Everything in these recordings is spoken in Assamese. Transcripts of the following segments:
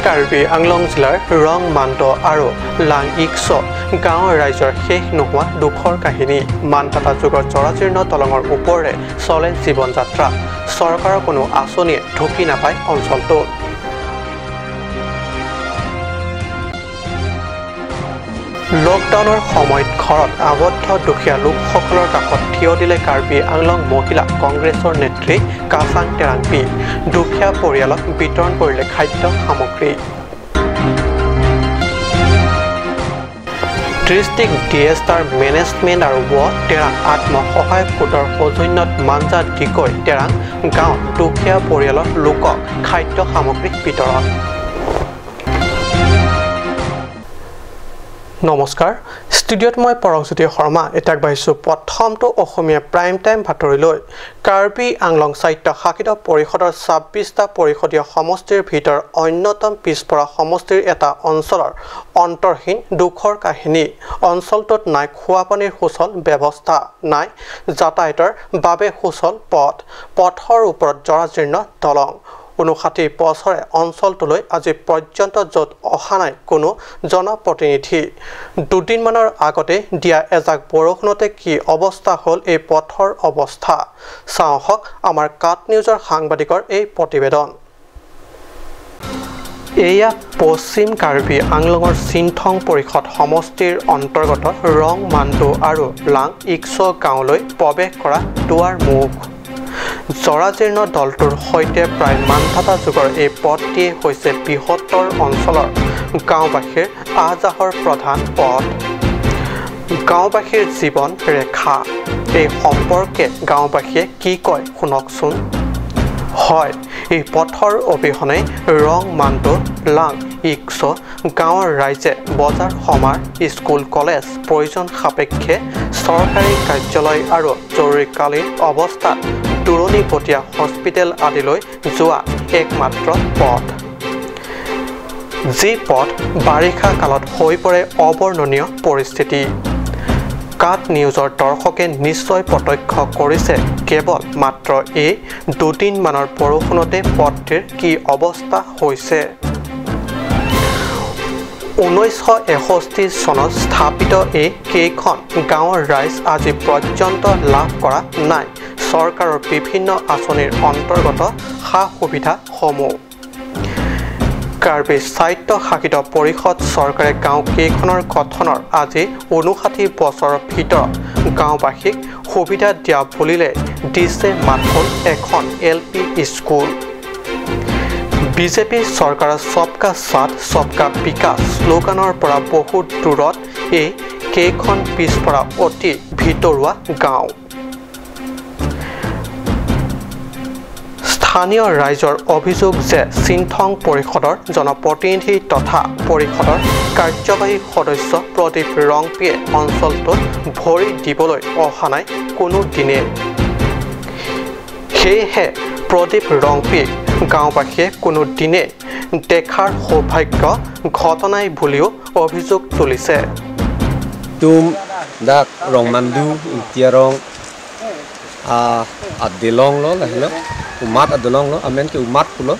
কাৰ্বি আংলং জিলাৰ ৰং মান্ত আৰু লাং ইক্স গাঁৱৰ ৰাইজৰ শেষ নোহোৱা দুখৰ কাহিনী। মানকাটা যুগৰ জৰাজীৰ্ণ দলঙৰ ওপৰেৰে চলে জীৱন যাত্ৰা। চৰকাৰৰ কোনো আঁচনিয়ে ঢুকি নাপায় অঞ্চলটোত। লকডাউনৰ সময়ত ঘৰত আবদ্ধ দুখীয়া লোকসকলৰ কাষত থিয় দিলে কাৰ্বি আংলং মহিলা কংগ্ৰেছৰ নেত্ৰী কাচাং টেৰাংপি। দুখীয়া পৰিয়ালক বিতৰণ কৰিলে খাদ্য সামগ্ৰী। ডিষ্ট্ৰিক্ট ডিএছটাৰ মেনেজমেণ্ট আৰু টেৰাং আত্মসহায়ক গোটৰ সৌজন্যত মাঞ্জা ডিকৈ টেৰাং গাঁৱত দুখীয়া পৰিয়ালৰ লোকক খাদ্য সামগ্ৰী বিতৰণ। নমস্কাৰ, ষ্টুডিঅ'ত মই পৰশজ্যোতি শৰ্মা। এতিয়া আগবাঢ়িছোঁ প্ৰথমটো অসমীয়া প্ৰাইম টাইম বাতৰিলৈ। কাৰ্বি আংলং স্বায়ত্ত শাসিত পৰিষদৰ 26টা পৰিষদীয় সমষ্টিৰ ভিতৰত অন্যতম পিছপৰা সমষ্টিৰ এটা অঞ্চলৰ অন্তৰহীন দুখৰ কাহিনী। অঞ্চলটোত নাই খোৱাপানীৰ সুচল ব্যৱস্থা, নাই যাতায়াতৰ বাবে সুচল পথ, পথৰ ওপৰত জৰাজীৰ্ণ দলং। ৫৯ বছৰে অঞ্চলটোলৈ আজি পৰ্যন্ত য'ত অহা নাই কোনো জনপ্ৰতিনিধি। দুদিনমানৰ আগতে দিয়া এজাক বৰষুণতে কি অৱস্থা হ'ল এই পথৰ অৱস্থা, চাওঁ আহক আমাৰ কাট নিউজৰ সাংবাদিকৰ এই প্ৰতিবেদন। এয়া পশ্চিম কাৰ্বি আংলঙৰ চিন্থং পৰিষদ সমষ্টিৰ অন্তৰ্গত ৰং মাণ্ডু আৰু লাং ইক্স গাঁৱলৈ প্ৰৱেশ কৰা দুৱাৰ মুখ। জৰাজীৰ্ণ দলটোৰ সৈতে প্ৰায় মানধাতা যুগৰ এই পথটিয়ে হৈছে বৃহত্তৰ অঞ্চলৰ গাঁওবাসীৰ আহ যাহৰ প্ৰধান পথ, গাঁওবাসীৰ জীৱন ৰেখা। এই সম্পৰ্কে গাঁওবাসীয়ে কি কয় শুনকচোন। হয়, এই পথৰ অবিহনে ৰং মাণ্ডু লাং ইক্স গাঁৱৰ ৰাইজে বজাৰ সমাৰ, স্কুল কলেজ, প্ৰয়োজন সাপেক্ষে চৰকাৰী কাৰ্যালয় আৰু জৰুৰীকালীন অৱস্থাত দূৰণিবটীয়া হস্পিটেল আদিলৈ যোৱা একমাত্ৰ পথ। যি পথ বাৰিষা কালত হৈ পৰে অবৰ্ণনীয় পৰিস্থিতি। কাট নিউজৰ দৰ্শকে নিশ্চয় প্ৰত্যক্ষ কৰিছে কেৱল মাত্ৰ এই দুদিনমানৰ বৰষুণতে পথটিৰ কি অৱস্থা হৈছে। 1961 চনত স্থাপিত এই কেইখন গাঁৱৰ ৰাইজ আজি পৰ্যন্ত লাভ কৰা নাই চৰকাৰৰ বিভিন্ন আঁচনিৰ অন্তৰ্গত সা সুবিধাসমূহ। কাৰ্বি স্বায়ত্ত শাসিত পৰিষদ চৰকাৰে গাঁও কেইখনৰ গঠনৰ আজি ৫৯ বছৰৰ ভিতৰত গাঁওবাসীক সুবিধা দিয়া বুলিলে দিছে মাথোন এখন এল পি স্কুল। বিজেপি চৰকাৰৰ সবকা সাথ সবকা বিকাশ শ্লোগানৰ পৰা বহু দূৰত এই কেইখন পিছপৰা অতি ভিতৰুৱা গাঁও। স্থানীয় ৰাইজৰ অভিযোগ যে চিন্থং পৰিষদৰ জনপ্ৰতিনিধি তথা পৰিষদৰ কাৰ্যবাহী সদস্য প্ৰদীপ ৰংপিয়ে অঞ্চলটোত ভৰি দিবলৈ অহা নাই কোনো দিনে। সেয়েহে প্ৰদীপ ৰংপিক গাঁওবাসীয়ে কোনো দিনে দেখাৰ সৌভাগ্য ঘটনাই বুলিও অভিযোগ তুলিছে। তুম দাক ৰং মাণ্ডু ইতিয়া ৰং আদিলং ল লাহিল umat adolong lo amen ke umat pulo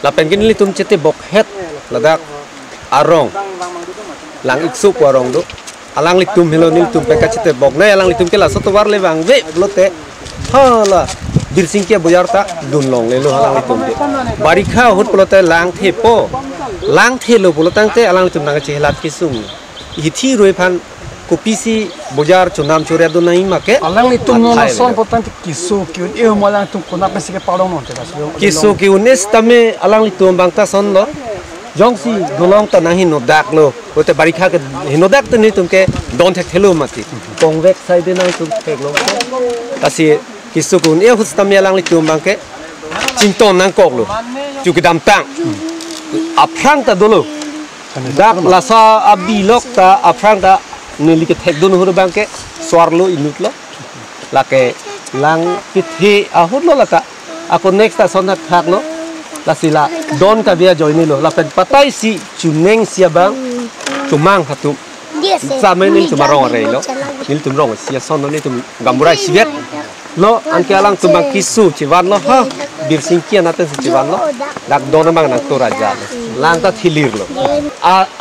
la pengen li tum chete bokhet ladak arong lang iksu ko arong do alang li tum helo nil tum peka chete bok na alang li tum ke la soto war le bang ve lo te ha la birsing ke boyar ta dun long le lo alang li tum de barikha hot pulo te lang the po lang the lo pulo tang te alang li tum nang che helat ki sung hithi roi phan kopisi bojar chunam choria do nai make alang li tum no son potante kisu ki un eu malang tum kona pense ke parong non te kisu ki unes tame alang li tum bangta son lo jongsi dolong ta nahi no dak lo ote barikha ke hino dak te ni tum ke don thek thelo mati kongvek side nai tum thek lo tasi kisu kun eu hus tame alang li tum bangke chinton nang kok lo chu ki dam tang aprang ta dolo dak lasa abi lok ta aprang ta nili ke thek don hur bangke swarlo inut lo lake lang kithi ahut lo laka ako next ta son thak lo lasila don ka bia join lo la pen patai si chuneng sia bang chumang khatu sa men nil tumarong re lo nil tumrong sia son nil tum gamburai sivet lo angke alang tumbang kisu chiwan lo ha bir singkia naten chiwan lo dak don bang nang to raja lo lang ta thilir lo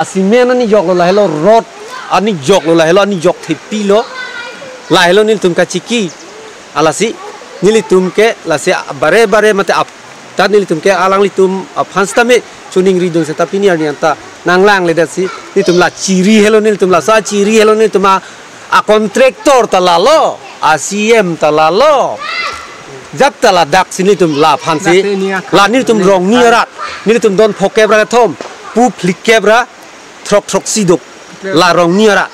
a cement ani jok lo la hello rod ani jok lo la hello ani jok thipi lo la hello nil tum ka chiki alasi nili tum ke lasi bare bare mate ap ta nili tum ke alang li tum phansta me chuning ri dong se ta pini ani anta nang lang le da si ni tum la chiri hello nil tum la sa chiri hello nil tum a contractor ta la lo a CM ta la lo jap ta la dak sini tum la phansi la nil tum rong ni rat nil tum don phoke bra thom pu flikke bra throk throk si dok la rong ni rat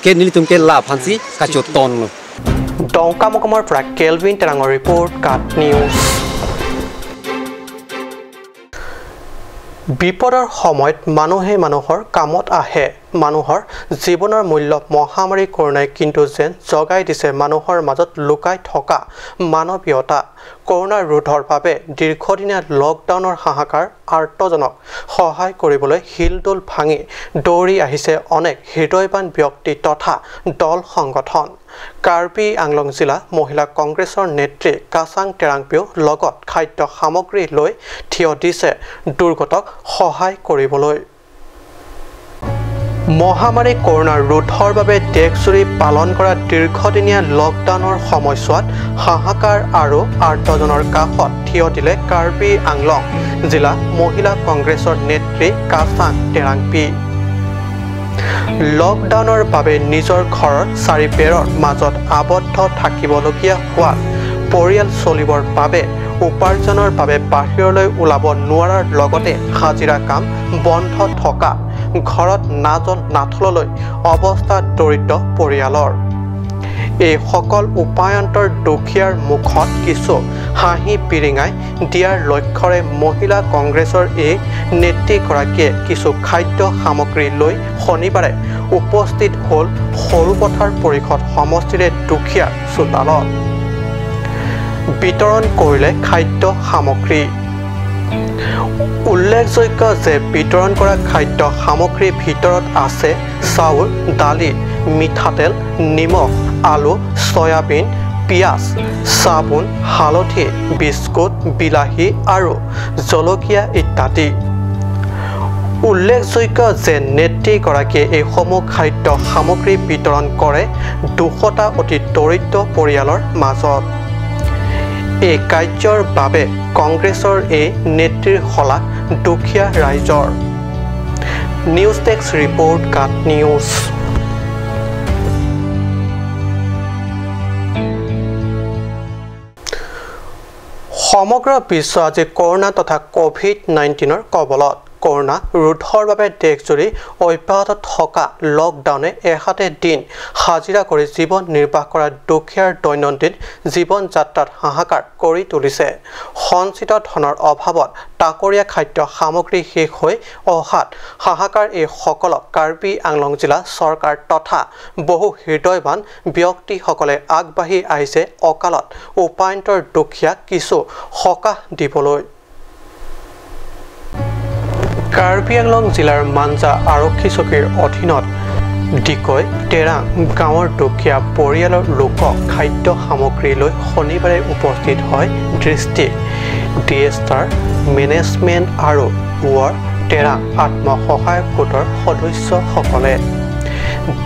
ke nil tum ke la phansi ka choton lo ডংকামকমৰ পৰা কেলভিন তেৰাঙৰ ৰিপৰ্ট, কাট নিউজ। বিপদৰ সময়ত মানুহে মানুহৰ কামত আহে। মানুহৰ জীৱনৰ মূল্য মহামাৰী কৰোণাই কিন্তু যেন জগাই দিছে মানুহৰ মাজত লুকাই থকা মানৱীয়তা। কৰোণা ৰোধৰ বাবে দীৰ্ঘদিনীয়া লকডাউনৰ হাহাকাৰ আৰ্তজনক সহায় কৰিবলৈ শিলদোল ভাঙি দৌৰি আহিছে অনেক হৃদয়বান ব্যক্তি তথা দল সংগঠন। কাৰ্বি আংলং জিলা মহিলা কংগ্ৰেছৰ নেত্ৰী কাচাং টেৰাংপিও লগত খাদ্য সামগ্ৰী লৈ থিয় দিছে দুৰ্গতক সহায় কৰিবলৈ। মহামাৰী কৰোণাৰ ৰোধৰ বাবে দেশজুৰি পালন কৰা দীৰ্ঘদিনীয়া লকডাউনৰ সময়ছোৱাত হাহাকাৰ আৰু আৰ্তজনৰ কাষত থিয় দিলে কাৰ্বি আংলং জিলা মহিলা কংগ্ৰেছৰ নেত্ৰী কাচাং টেৰাংপি। লকডাউনৰ বাবে নিজৰ ঘৰৰ চাৰিবেৰৰ মাজত আবদ্ধ থাকিবলগীয়া হোৱাত পৰিয়াল চলিবৰ বাবে উপাৰ্জনৰ বাবে বাহিৰলৈ ওলাব নোৱাৰাৰ লগতে হাজিৰা কাম বন্ধ থকা ঘৰত নাজন নাথললৈ অৱস্থা দৰিদ্ৰ পৰিয়ালৰ। এই সকল উপায়ন্তৰ দুখীয়াৰ মুখত কিছু হাঁহি বিৰিঙাই দিয়াৰ লক্ষ্যৰে মহিলা কংগ্ৰেছৰ এই নেত্ৰীগৰাকীয়ে কিছু খাদ্য সামগ্ৰী লৈ শনিবাৰে উপস্থিত হ'ল সৰুপথাৰ পৰিষদ সমষ্টিৰে দুখীয়াৰ চোতালত। বিতৰণ কৰিলে খাদ্য সামগ্ৰী। উল্লেখযোগ্য যে বিতৰণ কৰা খাদ্য সামগ্ৰীৰ ভিতৰত আছে চাউল, দালি, মিঠাতেল, নিমখ, আলু, চয়াবিন, পিঁয়াজ, চাবোন, হালধি, বিস্কুট, বিলাহী আৰু জলকীয়া ইত্যাদি। উল্লেখযোগ্য যে নেত্ৰীগৰাকীয়ে এইসমূহ খাদ্য সামগ্ৰী বিতৰণ কৰে 200টা অতি দৰিদ্ৰ পৰিয়ালৰ মাজত। এই কাৰ্যৰ বাবে কংগ্ৰেছৰ এই নেত্ৰীৰ শলাগ দুখীয়া ৰাইজৰ। নিউজ ডেস্ক ৰিপৰ্ট, কাট নিউজ। সমগ্ৰ বিশ্ব আজি কৰোণা তথা কোভিড-19ৰ কবলত। কৰোণা ৰোধৰ বাবে দেশজুৰি অব্যাহত থকা লকডাউনে এহাতে দিন হাজিৰা কৰি জীৱন নিৰ্বাহ কৰা দুখীয়াৰ দৈনন্দিন জীৱন যাত্ৰাত হাহাকাৰ কৰি তুলিছে। সঞ্চিত ধনৰ অভাৱত তাকৰীয়া খাদ্য সামগ্ৰী শেষ হৈ অহাত হাহাকাৰ এইসকলক কাৰ্বি আংলং জিলা চৰকাৰ তথা বহু হৃদয়বান ব্যক্তিসকলে আগবাঢ়ি আহিছে অকালত উপায়ন্তৰ দুখীয়াক কিছু সকাহ দিবলৈ। কাৰ্বি আংলং জিলাৰ মাঞ্জা আৰক্ষী চকীৰ অধীনত ডিকৈ তেৰাং গাঁৱৰ দুখীয়া পৰিয়ালৰ লোকক খাদ্য সামগ্ৰী লৈ শনিবাৰে উপস্থিত হয় ডিষ্ট্ৰিক্ট ডিএষ্টাৰ মেনেজমেণ্ট আৰু ৱাৰ তেৰাং আত্মসহায়ক গোটৰ সদস্যসকলে।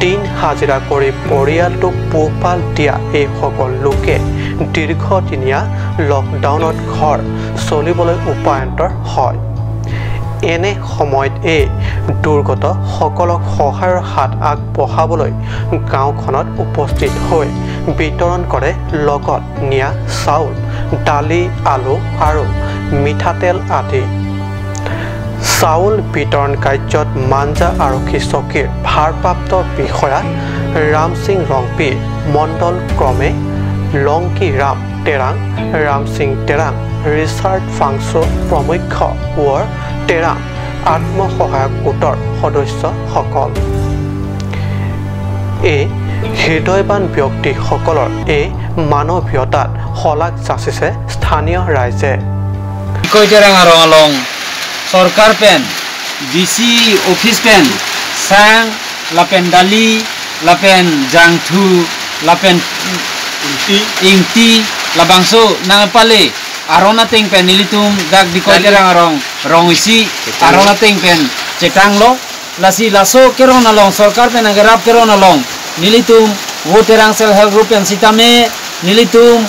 দিন হাজিৰা কৰি পৰিয়ালটোক পোহপাল দিয়া এইসকল লোকে দীৰ্ঘদিনীয়া লকডাউনত ঘৰ চলিবলৈ উপায়ন্তৰ হয়। এনে সময়ত এই দুৰ্গতসকলক সহায়ৰ হাত আগবঢ়াবলৈ গাঁওখনত উপস্থিত হৈ বিতৰণ কৰে লগত নিয়া চাউল, দালি, আলু আৰু মিঠাতেল আদি। চাউল বিতৰণ কাৰ্যত মাঞ্জা আৰক্ষী চকীৰ ভাৰপ্ৰাপ্ত বিষয়া ৰামসিং ৰংপি, মণ্ডল ক্ৰমে লংকি ৰাম তেৰাং, ৰামসিং তেৰাং, ৰিচাৰ্ড ফাংচো প্ৰমুখ্য ৱাৰ তেৰাং আত্মসহায়ক গোটৰ সদস্যসকল। এই হৃদয়বান ব্যক্তিসকলৰ এই মানৱীয়তাত শলাগ যাচিছে স্থানীয় ৰাইজে। ৰঙালং চৰকাৰ পেন, ডি চি অফিচ পেন, চাং লাপেন দালি, লাপেন জাংথু, লাপেন ইংটি, লাবাংচু নাপালে arona ting pen nilitum dak dikoi terang arong rong isi arona ting pen cetang lo lasi laso keron along sarkar pen agarap keron along nilitum wo terang self help group pen sitame nilitum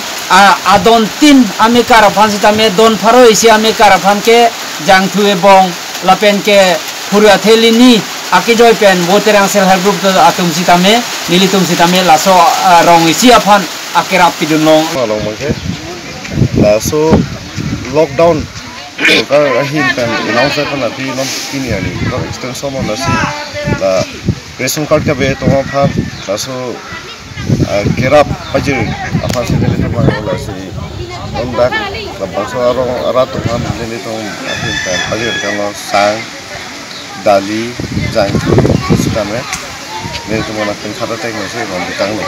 adon tin ame karafan sitame don pharo isi ame karafan ke jangthu ebong lapen ke phurua thelini akijoi pen wo terang self help group atum sitame nilitum sitame laso rong isi afan akerap pidun long along mangke laso lockdown sarkar ahin pen announce kan api non kini ani extension on lasi la ration card ka be to pha laso kerap pajir afan se dele to ma lasi on dak la bangso arong arato phan dele to ahin pen pajir kan sang dali jangthu sitame ne to mona pen khata tek se ron tang lo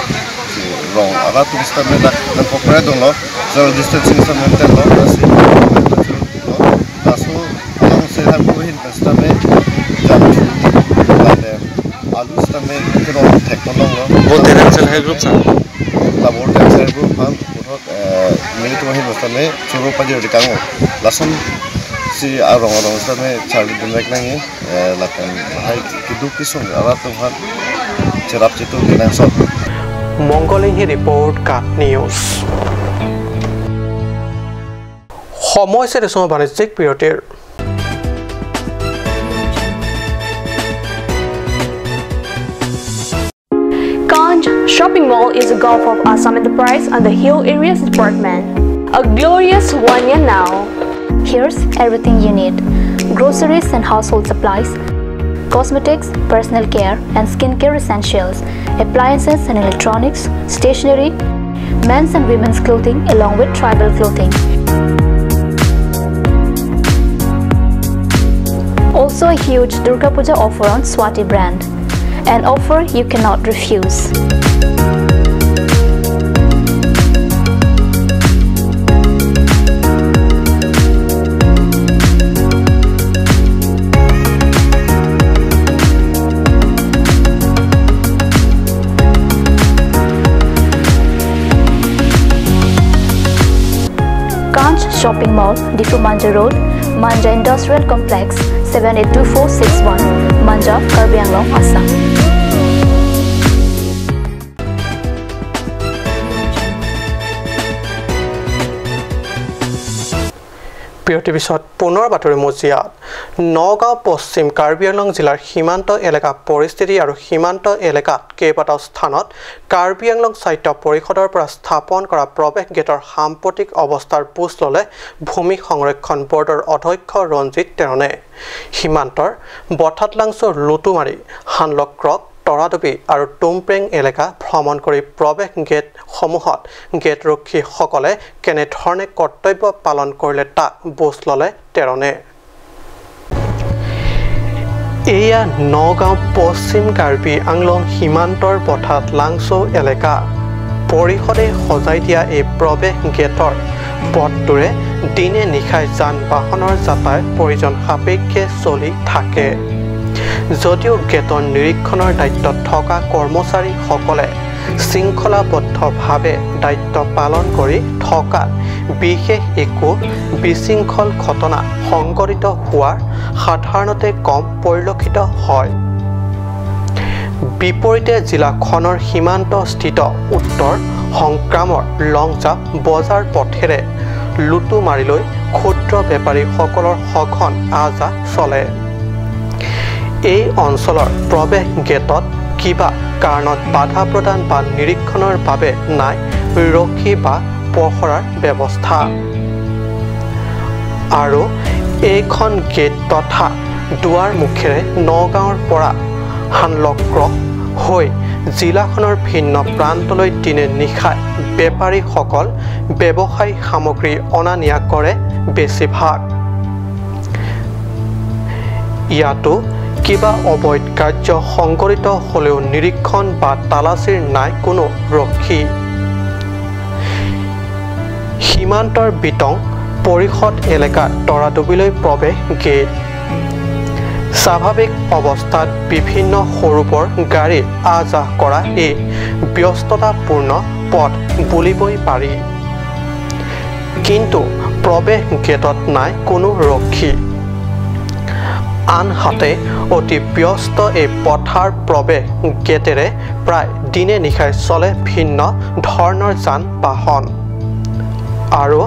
rong aratu sitame dak na popre dong lo social distancing sa maintain lo lasi laso along se ham ko hin sitame jangthu la alu sitame keron thek long lo both terang self help group sa la both terang self group han uthot mili to hin sitame choro pajir rikango lason si arong arong sitame charli dumrek nangi lakan hai kiduk kisung aratu han cherap chitu kinang sot Mangalinhi report cut news. সময় চেৰেচুম বাণিজ্যিক বিৰতিৰ। Kanj Shopping Mall is a Gulf of Assam Enterprise and the Hill Areas Department. A glorious 1 year now. Here's everything you need. Groceries and household supplies, cosmetics, personal care and skincare essentials, appliances and electronics, stationery, men's and women's clothing along with tribal clothing. Also a huge Durga Puja offer on Swati brand, an offer you cannot refuse. Kanch Shopping Mall, Difu Manja Road, Manja Industrial Complex, 782461, Manja, Karbi Anglong, Assam. বিৰতিৰ পিছত পুনৰ বাতৰি মজিয়াত নগাঁও পশ্চিম কাৰ্বি আংলং জিলাৰ সীমান্ত এলেকা পৰিস্থিতি আৰু সীমান্ত এলেকাত কেইবাটাও স্থানত কাৰ্বি আংলং সাহিত্য পৰিষদৰ পৰা স্থাপন কৰা প্ৰৱেশ গেটৰ সাম্প্ৰতিক অৱস্থাৰ বুজ ল'লে ভূমি সংৰক্ষণ বৰ্ডৰ অধ্যক্ষ ৰঞ্জিত তেৰণে। সীমান্তৰ বঠাতলাংচুৰ লুটুমাৰী, হানলক্ৰক, তৰাডুবি আৰু টুমপ্ৰেং এলেকা ভ্ৰমণ কৰি প্ৰৱেশ গেটসমূহত গেটৰক্ষীসকলে কেনেধৰণে কৰ্তব্য পালন কৰিলে তাক বুজ ল'লে তেৰণে। এয়া নগাঁও পশ্চিম কাৰ্বি আংলং সীমান্তৰ বঠাতলাংচু এলেকা। পৰিষদে সজাই দিয়া এই প্ৰৱেশ গেটৰ পথটোৰে দিনে নিশাই যান বাহনৰ যাতায়াত প্ৰয়োজন সাপেক্ষে চলি থাকে যদিও গেটৰ নিৰীক্ষণৰ দায়িত্বত থকা কৰ্মচাৰীসকলে শৃংখলাবদ্ধভাৱে দায়িত্ব পালন কৰি থকাত বিশেষ একো বিশৃংখল ঘটনা সংঘটিত হোৱাৰ সাধাৰণতে কম পৰিলক্ষিত হয়। বিপৰীতে জিলাখনৰ সীমান্তস্থিত উত্তৰ সংক্ৰামৰ লংজাপ বজাৰ পথেৰে লুটুমাৰীলৈ ক্ষুদ্ৰ বেপাৰীসকলৰ সঘন আহ যাহ চলে। এই অঞ্চলৰ প্ৰৱেশ গেটত কিবা কাৰণত বাধা প্ৰদান বা নিৰীক্ষণৰ বাবে নাই ৰক্ষী বা পহৰাৰ ব্যৱস্থা আৰু এইখন গেট তথা দুৱাৰ মুখেৰে নগাঁৱৰ পৰা হানলক্ৰক হৈ জিলাখনৰ ভিন্ন প্ৰান্তলৈ দিনে নিশাই বেপাৰীসকল ব্যৱসায়ী সামগ্ৰী অনা নিয়া কৰে বেছিভাগ। ইয়াতো কিবা অবৈধ কাৰ্য সংঘটিত হ'লেও নিৰীক্ষণ বা তালাচীৰ নাই কোনো ৰক্ষী। সীমান্তৰ বিতং পৰিষদ এলেকাত তৰাডুবিলৈ প্ৰৱেশ গেট। স্বাভাৱিক অৱস্থাত বিভিন্ন সৰু বৰ গাড়ী আহ যাহ কৰা এই ব্যস্ততাপূৰ্ণ পথ বুলিবই পাৰি। কিন্তু প্ৰৱেশ গেটত নাই কোনো ৰক্ষী। আনহাতে অতি ব্যস্ত এই পথাৰ প্ৰৱেশ গেটেৰে প্ৰায় দিনে নিশাই চলে ভিন্ন ধৰণৰ যান বাহন আৰু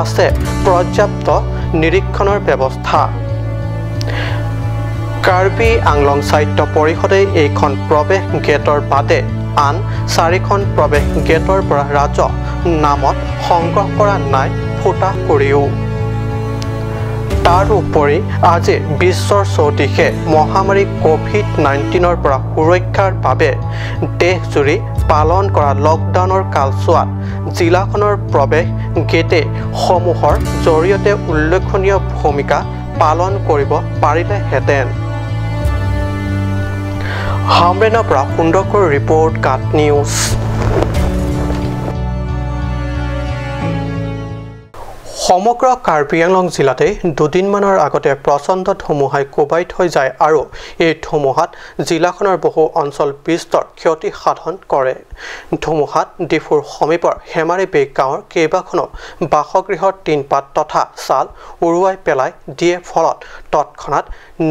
আছে পৰ্যাপ্ত নিৰীক্ষণৰ ব্যৱস্থা। কাৰ্বি আংলং সাহিত্য পৰিষদে এইখন প্ৰৱেশ গেটৰ বাদে আন চাৰিখন প্ৰৱেশ গেটৰ পৰা ৰাজহ নামত সংগ্ৰহ কৰা নাই ফুটা কৰিও। তাৰোপৰি আজি বিশ্বৰ চৌদিশে মহামাৰী কোভিড-19ৰ পৰা সুৰক্ষাৰ বাবে দেশজুৰি পালন কৰা লকডাউনৰ কালছোৱাত জিলাখনৰ প্ৰৱেশ গেটে সমূহৰ জৰিয়তে উল্লেখনীয় ভূমিকা পালন কৰিব পাৰিলেহেঁতেন। হামৰেনৰ পৰা সুন্দৰকৰ ৰিপৰ্ট, কাট নিউজ। সমগ্ৰ কাৰ্বি আংলং জিলাতে দুদিনমানৰ আগতে প্ৰচণ্ড ধুমুহাই কোবাই থৈ যায় আৰু এই ধুমুহাত জিলাখনৰ বহু অঞ্চল বিস্তৰ ক্ষতি সাধন কৰে। ধুমুহাত ডিফুৰ সমীপৰ হেমাৰীবেগ গাঁৱৰ কেইবাখনো বাসগৃহৰ টিনপাত তথা ছাল উৰুৱাই পেলাই দিয়ে। ফলত তৎক্ষণাত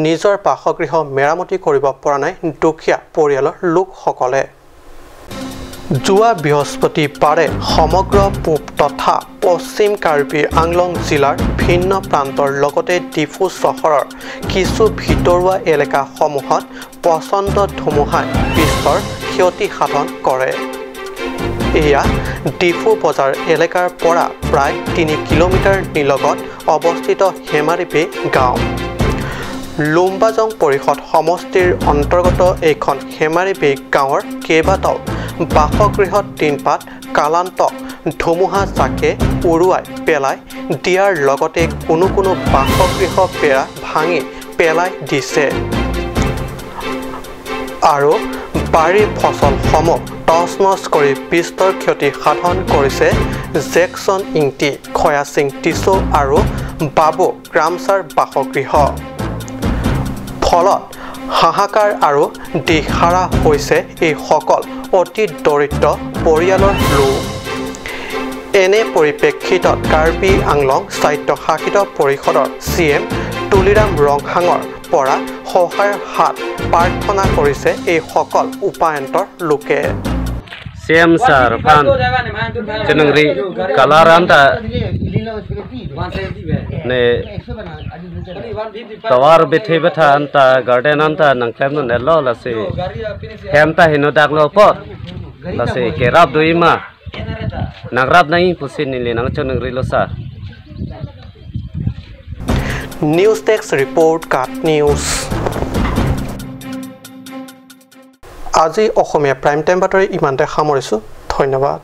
নিজৰ বাসগৃহ মেৰামতি কৰিব পৰা নাই দুখীয়া পৰিয়ালৰ লোকসকলে। যোৱা বৃহস্পতিবাৰে সমগ্ৰ পূব তথা পশ্চিম কাৰ্বি আংলং জিলাৰ ভিন্ন প্ৰান্তৰ লগতে ডিফু চহৰৰ কিছু ভিতৰুৱা এলেকাসমূহত প্ৰচণ্ড ধুমুহাই বিস্তৰ ক্ষতি সাধন কৰে। এয়া ডিফু বজাৰ এলেকাৰ পৰা প্ৰায় 3 কিলোমিটাৰ নিলগত অৱস্থিত হেমাৰীপে গাঁও। লুম্বাজং পৰিষদ সমষ্টিৰ অন্তৰ্গত এইখন হেমাৰীবে গাঁৱৰ কেইবাটাও বাসগৃহত টিনপাত কালান্তক ধুমুহা জাকে উৰুৱাই পেলাই দিয়াৰ লগতে কোনো কোনো বাসগৃহ বেৰা ভাঙি পেলাই দিছে আৰু বাৰীৰ ফচলসমূহ তছনছ কৰি বিস্তৰ ক্ষতি সাধন কৰিছে। জেকচন ইংটি, খয়াচিং টিছো আৰু বাবু গ্ৰামচাৰ বাসগৃহ। ফলত হাহাকাৰ আৰু দিশহাৰা হৈছে এইসকল অতি দৰিদ্ৰ পৰিয়ালৰ লোক। এনে পৰিপ্ৰেক্ষিতত কাৰ্বি আংলং স্বায়ত্তশাসিত পৰিষদৰ চি এম তুলিৰাম ৰংহাঙৰ পৰা সহায়ৰ হাত প্ৰাৰ্থনা কৰিছে এইসকল উপায়ন্তৰ লোকে। CM sir phan chenengri kalaranta ne tawar bethe betha anta garden anta nangklem no nello lase hem ta hino daklo pot lase kerap duima nagrap nai pusin nile nang chenengri lo sir. News desk report, Kat news. আজি অসমীয়া প্ৰাইম টাইম বাতৰি ইমানতে সামৰিছোঁ। ধন্যবাদ।